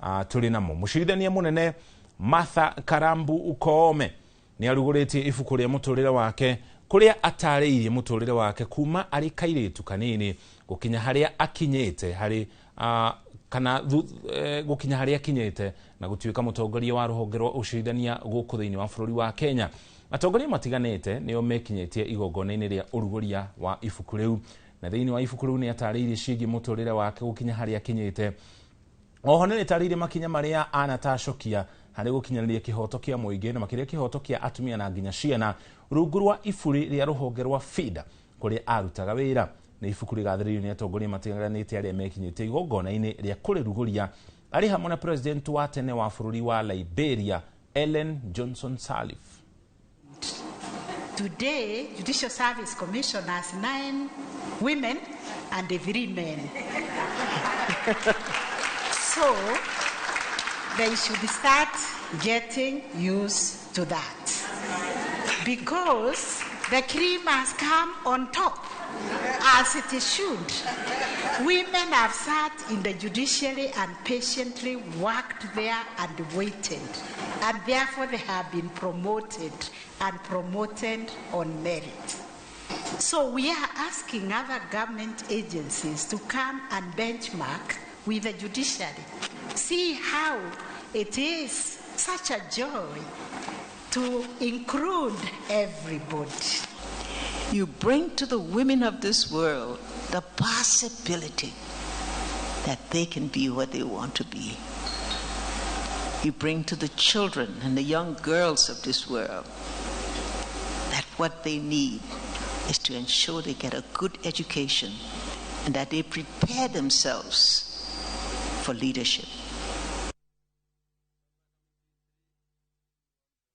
Tũrĩ namo mũcirithania mũnene Martha Karambu Koome nĩ arugũrĩtie ibuku rĩa mũtũrĩre wake, kũrĩa atarĩirie mũtũrĩre wake kuma arĩ kairĩtu kanini gũkinya harĩa akinyĩte harĩ kana gũkinya harĩa akinyĩte na gũtuĩka mũtongoria wa rũhonge rwa ũcirithania gũkũ thĩinĩ wa bũrũri wa Kenya. Atongoria matiganĩte nĩo mekinyĩtie igongona-inĩ rĩa ũrugũria wa ibuku rĩu, na thĩinĩ wa ibuku rĩu nĩ atarĩirie ciĩgiĩ mũtũrĩre wake gũkinya harĩa akinyĩte. Oho nĩ rĩtarĩirie makinya marĩa anatacokia harĩ gũkinyanĩria kĩhoto kĩa mũingĩ na makĩria kĩhoto kĩa atumia na nginya ciana rungu rwa iburi rĩa rũhonge rwa FIDA kũrĩa arutaga wĩra. Nĩ ibuku rĩgathĩrĩirio nĩ atongoria matiganĩte arĩa mekinyĩtie igongona-inĩ rĩa kũrĩrugũria arĩ hamwe na president wa tene wa bũrũri wa Liberia Ellen Johnson Sirleaf. Today, Judicial Service Commission has 9 women and 3 men. So they should start getting used to that, because the cream has come on top, as it should. Women have sat in the judiciary and patiently worked there and waited, and therefore they have been promoted and promoted on merit. So we are asking other government agencies to come and benchmark with the judiciary. See how it is such a joy to include everybody. You bring to the women of this world the possibility that they can be what they want to be. You bring to the children and the young girls of this world that what they need is to ensure they get a good education and that they prepare themselves for leadership.